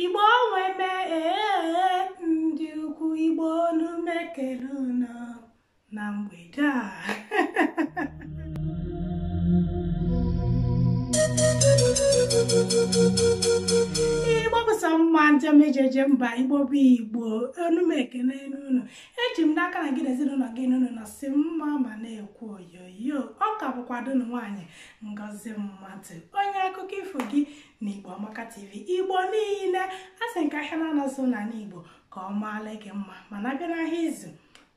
Igbo nweme ee ndị ukwu, Igbo unu ekele unu na mgbede a. Igbo bụ sọ mma, njem ejeje mba. Igbo bụ Igbo, onu m ekene n'unu. Eji m n'aka na gị na ezinụlọ gị n'unu nọsị mma ma na-ekwu oyoyo. Ọ ka bụkwa dunu nwaanyị Ngozi Mmadụ, onye akụkọ ifo gị na Igbo Amaka TV. Igbo niile a sị nke ahịa na-anọzụ n'ala Igbo ka ọ maala gị mma, mana abịa n'ahịa izu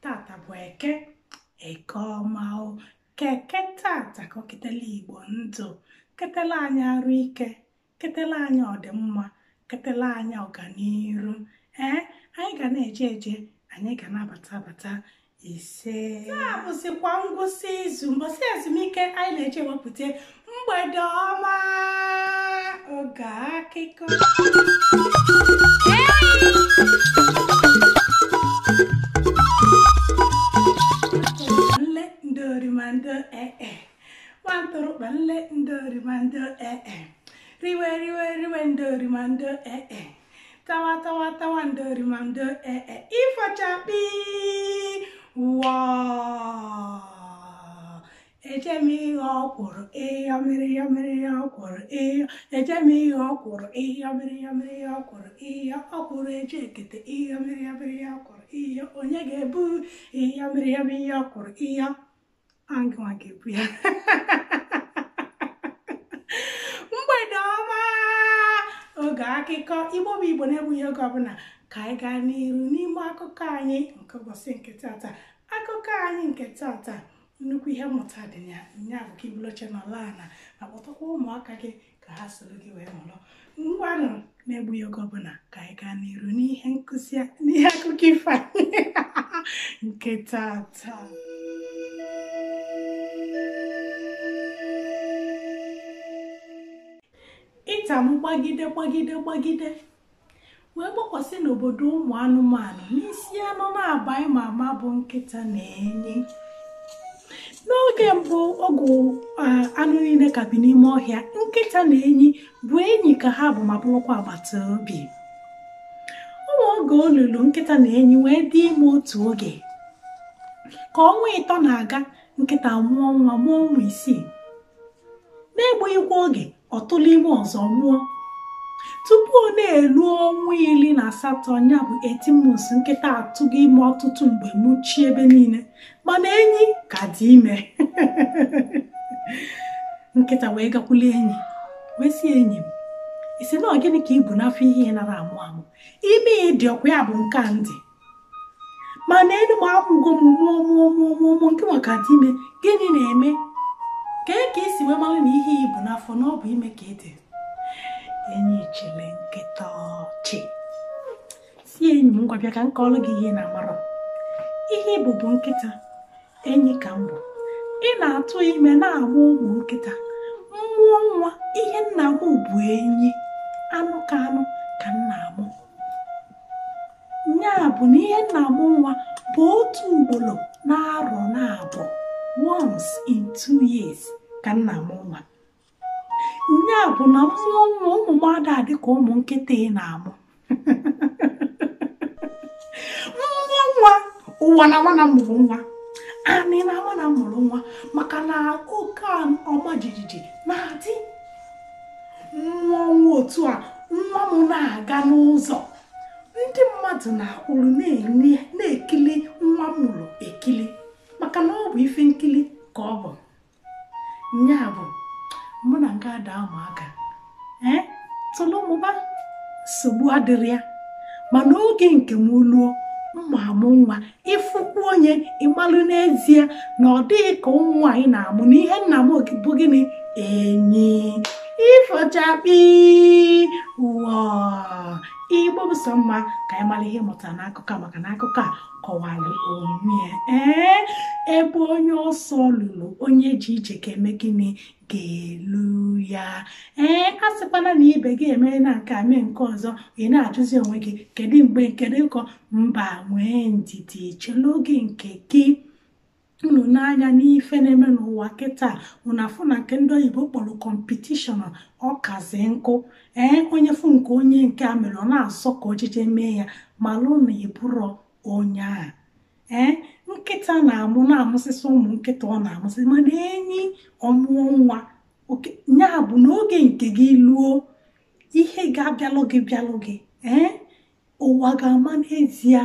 tata bụ eke, eke ọma o keke tata ka o ketela Igbo ndụ, ketela anyị arụ ike, ketela anyị ọdịmma, ketela anyị ọganiru. Ee, anyị ga na-eje eje, anyị ga na-abata abata. Ise taa bụzikwa ngwụsị izu, mbọsị ezumike anyị na-eje ewepụta mgbede ọma oge akụkọ. Nle ndorimando ee, nwantụrụkpa nle ndorimando ee, riwe riwe riwe ndorimando ee, tawa tawa tawa ndorimando ee, ịfọchakpi wọọ, eje m ihe ọkwụrụ ịyọ mmiri yọ mmiri ya ọkwụrụ ịyọ, eje m ihe ọkwụrụ ịyọ mmiri yọ mmiri ya ọkwụrụ ịyọ, ọkwụrụ eje ekete ịyọ mmiri yọ mmiri ya ọkwụrụ ịyọ, onye ga-ebu ịyọ mmiri yọ mmiri ya ọkwụrụ ịyọ, angịnwa ga-ebu ya. Mgbede ọma oge akụkọ. Igbo bụ Igbo na-egbughị oge ọbụla, ka anyị gaa n'iru n'ime akụkọ anyị nke ụbọchị nke tata. Akụkọ anyị nke tata, nnukwu ihe mmụta dị ya. Nya bụ ka ibulu oche nọla ala ma kpọtakwa ụmụaka gị ka ha soro gị wee mụrụ. Ngwanụ, na-egbughị oge ọbụla, ka anyị gaa n'iru n'ihe nkụzi, n'ihe akụkọ ifo anyị nke tata. Ịtamụ gbagide gbagide gbagide wee gbakwasị n'obodo ụmụ anụmanụ n'isi anụ na-abaghị ma ama bụ nkịta na enyi. N'oge mbụ, oge anụ niile ka bi n'ime ọhịa, nkịta na enyi bụ enyi ka ha bụ ma bụrụkwa agbata obi. Ụmụ oge olulu nkịta na enyi wee dị ime otu oge. Ka ọnwa 3 na-aga, nkịta mụọ nwa, mụọ ụmụ 6. Na-egbughịkwa oge, ọ tụrụ ime ọzọ mụọ. Tupu ọ na-elu ọnwa 18, ya bụ 18 months, nkịta atụghị ime ọtụtụ mgbe mụchie ebe niile, mana enyi ka dị ime. Nkịta wee gakwule enyi wee sị enyi m, isi na gịnị ka ibu n'afọ ihe ị nara amụ amụ? Ime ịdị ọkwa ya bụ nke a ndị mana elu m akwụgo m mụọ mụọ mụọ mụọ mụọ, nke maka dị ime, gịnị na-eme? Kee ka isi wee mara na ihe ibu n'afọ na ọ bụ ime ka ị dị? Enyi chịrị nkịta ọchị si enyi m, ngwa bịa ka m kọọrọ gị ihe na-amarọ. Ihe ịbụ bụ nkịta, enyi ka m bụ. Ị na-atụ ime na-amụ ụmụ nkịta, mmụọ nwa, ihe nna m bụ enyi, anụ ka anụ ka m na-amụ. Nya bụ na ihe nna m nwa bụ otu ugboro na-arọ na-abụ, once in 2 years ka nna m nwa. Nya bụ na mmụọ nwa ụmụ mmadụ adị ka ụmụ nkịta ị na-amụ. Mmụọ nwa ụwa na nwa na mụrụ nwa, anị na nwa na mụrụ nwa, maka na oke ọma jijiji na-adị. Mmụọ nwa otu a, nwa m na-aga n'ụzọ, ndị mmadụ na-akwụrụ na-ekili nwa m mụrụ ekili, maka na ọ bụ ife nkili ka ọ bụ. Nya bụ mụ na nke ada ụmụaka ee tụlụ mụba, nsogbu adịrị ya, mana oge nke m luo mma amụ nwa, ịfụkwu onye ịmalụ n'ezie na ọ dịghị ka ụmụ nwaanyị na-amụ na ihe nna m bụ gịnị? Enyi. Ịfọchakpi ụwa. Igbo bụ sọ mma ka anyị mara ihe mụtara n'akụkọ a, maka na akụkọ a kọwara onwe ya. Ee, ebe onye ọsọ lụrụ onye ji ije ka eme gịnị ga-elu ya. Ee, a sịkwana na ibe gị emere na nke a mee nke ọzọ, ị na-ajụzi onwe gị kedu mgbe kedu nkọ. Mba, nwee ndidi, chere oge nke gị. Unu n'anya n'ife na-eme n'ụwa kịta, unu afụ na nke ndị oyibo kpọrọ competition ọkazi nkụ. Ee, onye fụ nke onye nke a mere ọ na-asọ ka ojije mee ya, malụ na ịbụrọ onye a. Ee, nkịta na-amụ na-amụsịsị ụmụ nkịta ọ na-amụsị, mana enyi ọmụọ nwa ya bụ n'oge nke gị luo, ihe ga-abịalụ gị bịalụ gị. Ee, ụwa ga-ama n'ezie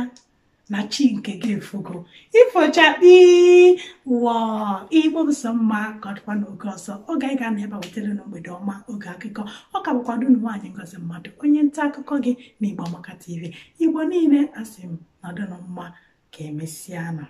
na chi nke gị efugo. Ifochakpi ụwa Igbo bụ sọ mma ka ọ dịkwa n'oge ọzọ. Oge anyị ga-anọ ebe a wetara unu mgbede ọma, oge akụkọ. Ọ ka bụkwado unu nwaanyị Ngozi Mmadụ, onye nta akụkọ gị na Igbo Amaka TV. Igbo niile, asị m nọdụnụ mma, ka emesịa nụ.